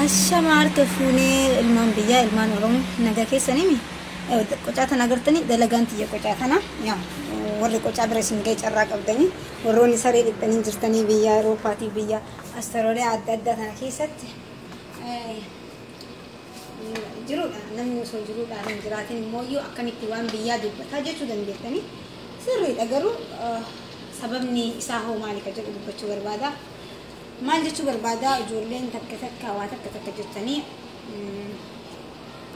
Ashama harka fuunee ilmaan biyyaa, ilmaan Oromoo, nagaa keessanii. Qocaa tana agartanii, dalagaan tiyya qocaa tana. Yaa warri qocaa bira isin ga'e carraa qabdanii, warroonni saree dhiqxanii jirtanii biyya Awurooppaatii, biyya Awustiraaliyaa adda addaa tana keessatti jiruudha. Namni osoo jiruudhaan hin jiraatin immoo akkamitti waan biyyaa dubbataa jechuu dandeettanii, sirriidha. Garuu sababni isaa hoo maali ka jedhu dubbachuu barbaada. Maal jechuu barbaada? Ijoolleen takka takka waa takka takka jettanii,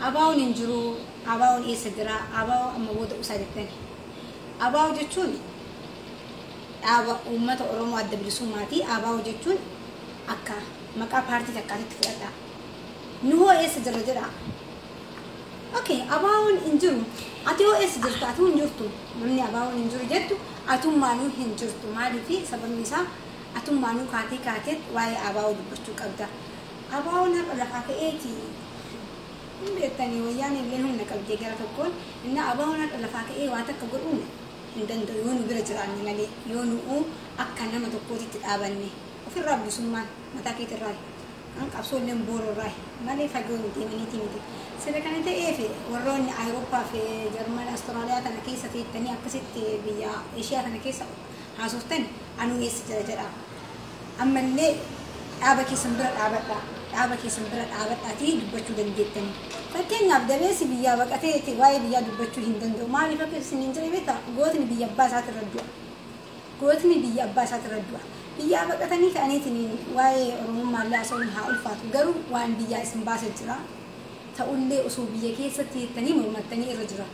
ABO'n hin jiru, ABO'n eessa jira, ABO amma booda usaa jettani. ABO jechuun dhaaba uummata Oromoo adda bilisummaati. ABO jechuun akka maqaa paartii takkaatitti fudhadha. Nu hoo eessa jirra jedha. Okay, ABO'n hin jiru. Ati hoo eessa jirta? Ati hin jirtu. Namni ABO'n hin jiru jettu atummaanuu hin jirtu. Maaliifi? Sababni isaa atummaanuu kaatee kaatee waa'ee ABO dubbachuu qabda. ABO'n har'a lafaa ka'eeti. Hin beektanii, wayyaan illee humna qabdee gara tokkoon inni ABO'n har'a lafaa ka'ee waa takka godhuun hin danda'u yoo nu bira jiraanne malee, yoo nu akka nama tokkootitti dhaabanne. Ofirraa bilisummaan mataa keetirraa kan qabsoolleen boororraa malee fagoo deemaniiti miti. Sila kana ta'eef warroonni Awurooppaa fi Jarman, Awustiraaliyaa kana keessa teettanii akkasitti biyya Eeshiyaa kana keessa haasoftan, anuu eessa jira jedha. Ammallee dhaaba keessan bira dhaabadha. Dhaaba keessan bira dhaabadhaatii dubbachuu dandeettani. Fakkeenyaaf, dabeessi biyyaa baqatee waa'ee biyyaa dubbachuu hin danda'u. Maaliif akka isin hin jire beektaa? Gootni biyya abbaa isaatirra du'a. Gootni biyya abbaa isaatirra du'a. Biyyaa baqatanii ka'aniitiin waa'ee Oromummaa illee haasa'uun haa ulfaatu. Garuu waan biyyaa isin baasee jira. Ta'ullee osoo biyya keessatti jettanii mormattanii irra jira.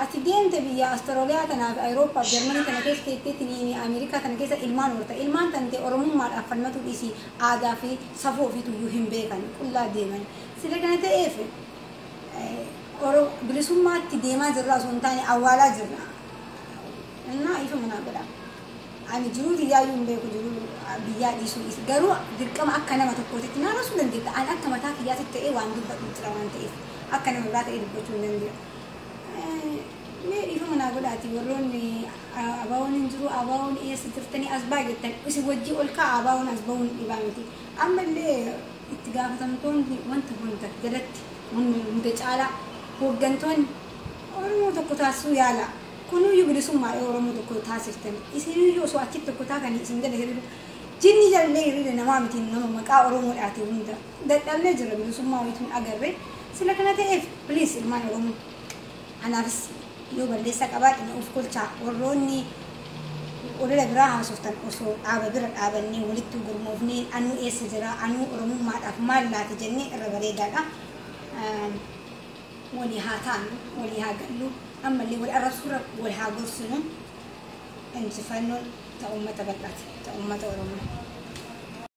Ati deemte biyya Awustiraaliyaa tanaa fi Awurooppaa fi Jarmanii tana keessa teetteetiin, Ameerikaa tana keessa ilmaan horta. Ilmaan tan ta'e Oromummaadhaaf falmatu dhiisii aadaa fi safuu ofiituyyuu hin beekan, qullaa deeman. Sila kana ta'eef bilisummaatti deemaa jirra osoo hin taane awwaalaa jirra. Innaa ifa manaa godha. Ani jiruu tiyyaayyuu hin beeku, jiruu biyyaa dhiisuu dhiisi. Garuu dirqama akka nama tokkootitti naa rasuu dandeetta. Ani akka mataa kiyyaatti ta'ee waan dubbadhu jira waan ta'eef akka nama biraa ta'ee dubbachuu hin danda'u. Mee dhiifama naa godhaati, warroonni ABO'n hin jiru, ABO'n eessa jirtanii as baa jettan, isin wajjii ol ka'a. ABO'n as bahuun dhibaa miti. Ammallee itti gaafatamtoonni wanta hunda jalatti hunda caalaa hooggantoonni Oromoo tokko taasisuu yaala. Kunuyyuu bilisummaadha. Oromoo tokko taasiftan. Isiniyyuu osoo achitti tokko taatanii isin jala hiriiru. Jinni jalallee hiriira namaa miti, nama maqaa Oromoodhaati hunda. Dadhabnee jira, bilisummaa wayituun agarre. Sila kana ta'eef please, ilmaan Oromoo, anaafis yoo balleessaa qabaadhe na of kolchaa. Warroonni olola biraa haasoftan, osoo dhaaba bira dhaabannee walitti gurmoofnee, anuu eessa jira, anuu Oromummaadhaaf maal laate jennee irra bareedaadha. Walii haa taanu, walii haa gallu, ammallee wal arrabsuurra wal haa gorsinu. Injifannoon ta uummata bal'aati, ta uummata Oromoo.